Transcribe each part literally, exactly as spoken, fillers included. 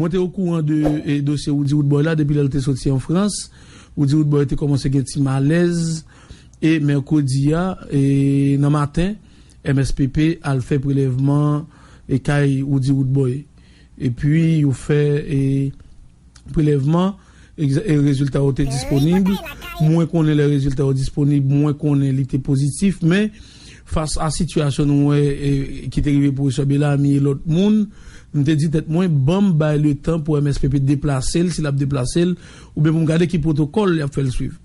Mwen te okouran de e, dosye Roody Roodboy la depi lè l te soti an Frans. Roody Roodboy te kòmanse gen ti malèz. E mèkredi a, e, nan maten, M S P P al fè prelèvman e kay Roody Roodboy. Epi, yo fè e, prelèvman, egza- e rezilta yo te disponib. Mwen konnen lè rezilta yo disponib, mwen konnen li te pozitif, men fas a sitiyasyon nou wè e, ki te rive pwofesè Belamy e lòt moun, m te di tèt mwen, ban m bay letan pou M S P P deplase l, si l ap deplase l, oubyen pou m gade ki pwotokòl y ap fè l swiv.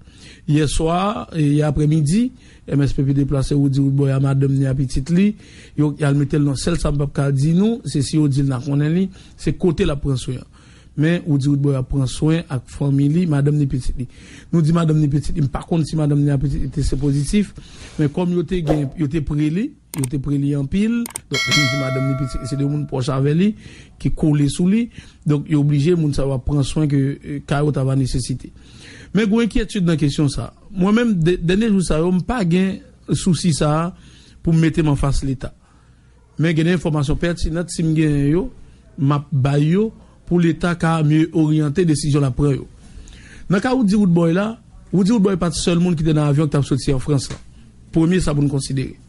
Yè swa, e, yè aprèmidi, M S P P deplase Roody Roodboy a madanm ni a pitit li. Yo, y al mete l nan sèl sa m p ap ka di nou, se si yo di l n a konnen li, se kote l ap pran swen an. Men, Roody Roodboy ap pran swen ak fanmi li, madanm ni pitit li. Nou di madanm ni pitit li, m pa konn si madanm ni a pitit li teste pozitif, men kòm yo te gen, yo te pre li, yo te pre li anpil, donk, nou di madanm ni pitit li, se de moun pwòch avè li, ki kole sou li, donk, yo oblije, moun sa yo ap pran swen ke e, ka yo ta va nesesite. Men gwo enkyetid nan kesyon sa. Mwen menm, de- dènye jou sa yo, m pa gen sousi sa a pou m mete m anfas Leta. Men gen de enfòmasyon pètinan, si m genyen yo, m ap bay yo pou Leta ka mye oryante desizyon l ap pran yo. Nan ka Roody Roodboy la, Roody Roodboy pa t sèl moun ki te nan avyon ki t ap soti an Frans la. Premye sa pou n konsidere.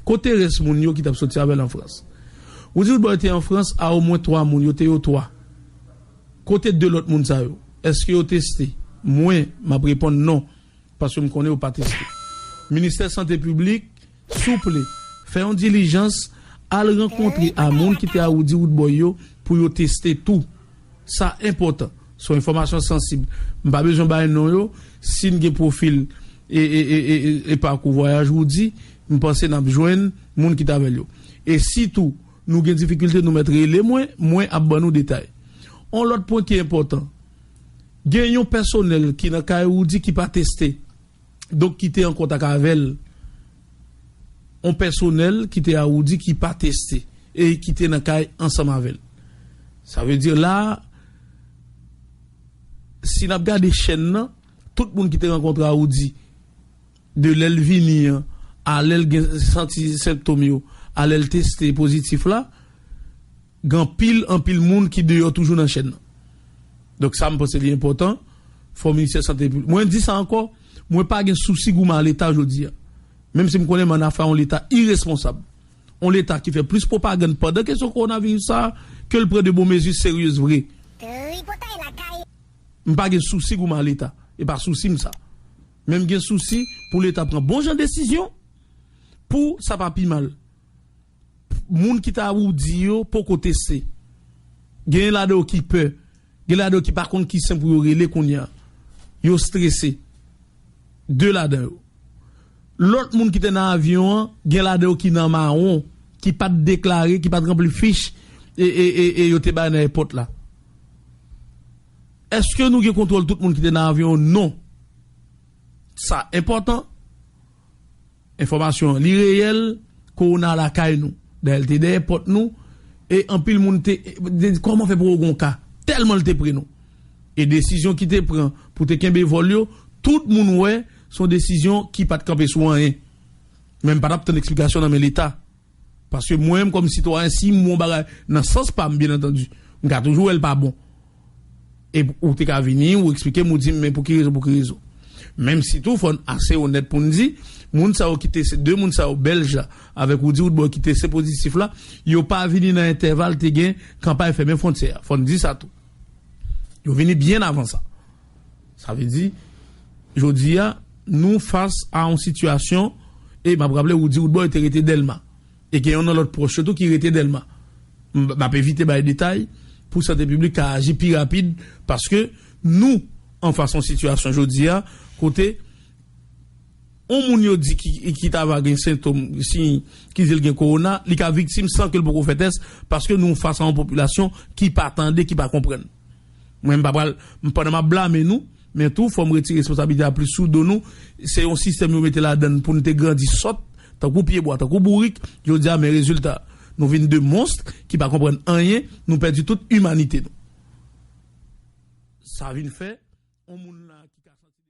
Kote rès moun yo ki t ap soti avè l an Frans? Roody Roodboy te an Frans a omwen twa moun, yo te yo twa. Kote de lòt moun sa yo? Èske yo teste? Mwen, m ap reponn non, paske m konnen yo pa teste. Ministè Sante Piblik, souple, fè yon dilijans, al rankontre a moun ki te a Roody Roodboy yo pou yo teste tou. Sa enpòtan. Se yon enfòmasyon sansib. M pa bezwen bay non yo. Si n gen pwofil e, e, e, e, e, e pakou vwayaj Roody, m panse n ap jwenn moun ki t avè l yo. E sitou, nou gen difikilte, nou mèt rele mwen, mwen ap ban nou detay. On lòt pwen ki enpòtan, gen yon pèsonèl ki nan kay Roody ki pa teste, donk ki te an kontak avè l. On pèsonèl ki te a Roody ki pa teste e ki te nan kay ansanm avè l. Sa vle di la, si n ap gade chèn nan, tout moun ki te rankontre a Roody, de lè l vini an, a lè l gen santi sentòm yo, a lè l teste pozitif la, gen anpil, anpil moun ki deyò toujou nan chèn nan. Donk sa, m panse li enpòtan. Fò Ministè Sante Piblik. Mwen di sa ankò, mwen pa gen sousi goumen a Leta jodi a. Menm si m konnen m ann afè a yon Leta iresponsab. Yon Leta ki fè plis pwopagann pandan kesyon kowonaviris sa a, ke l pran de bon mezi seryez vre. Tripotay lakay. M pa gen sousi goumen a Leta. E pa sousi m sa. Men m gen sousi pou Leta pran bon jan desizyon pou sa pa pi mal. Moun ki ta Roody yo poko teste. Gen ladan yo ki pè. Gen ladan yo ki pa konn ki sen pou yo rele kounye a. Yo strese. De ladan yo. Lòt moun ki te nan avyon an, gen ladan yo ki nan mawon, ki pa t deklare, ki pa t ranpli fich, e, e, e, e yo te bay nan èpòt la. Èske nou gen kontwòl tout moun ki te nan avyon an? Non. Sa enpòtan. Enfòmasyon an, li reyèl, kowona lakay nou. Dayè, l te dèyè pòt nou, e anpil moun te, te di, kòman fè pou yo gen yon ka? Tèlman l te pre nou. E desizyon ki te pran pou te kenbe vòl yo, tout moun wè se yon desizyon ki pa t kanpe sou anyen. Men m pa t ap tann eksplikasyon nan men Leta. Paske mwen menm kòm sitwayen, si m wè yon bagay nan sans pa m, byen antandi, m ka toujou wè l pa bon. E ou te ka vini, ou eksplike m, ou di m, men pou ki rezon, pou ki rezon. Menm si tou, fò n ase onèt pou n di, moun sa yo ki te, se de moun sa yo, Bèlj la, avèk Roody Roodboy ki te se pozitif la, yo pa vini nan entèval te gen kanpay fèmen fwontyè a. Fò n di sa tou. Yo vini byen avan sa. Sa vle di, jodi a, nou fas a yon sitiyasyon, e m ap raple, Roody Roodboy te rete Dèlma. E gen yon nan lòt pwòch yo tou ki rete Dèlma. M, m ap evite bay detay pou sante piblik ka aji pi rapid, paske nou anfas yon sitiyasyon jodi a, kote yon moun yo di ki, ki ta va gen sentòm, siy ki di l gen kowona, li ka viktim san ke l poko fè tès, paske nou fas a yon popilasyon ki pa tande, ki pa konprann. Mwen, m pa pral, m, pandan m ap blame nou, men tou, fò m retire responsablite a plis sou do nou. Se yon sistèm yo mete ladann pou n te grandi sòt, tankou pyebwa, tankou bourik. Jodi a, men rezilta. Nou vin de monst ki pa konprann anyen, nou pèdi tout imanite nou. Sa vin fè, yon moun la ki ka santi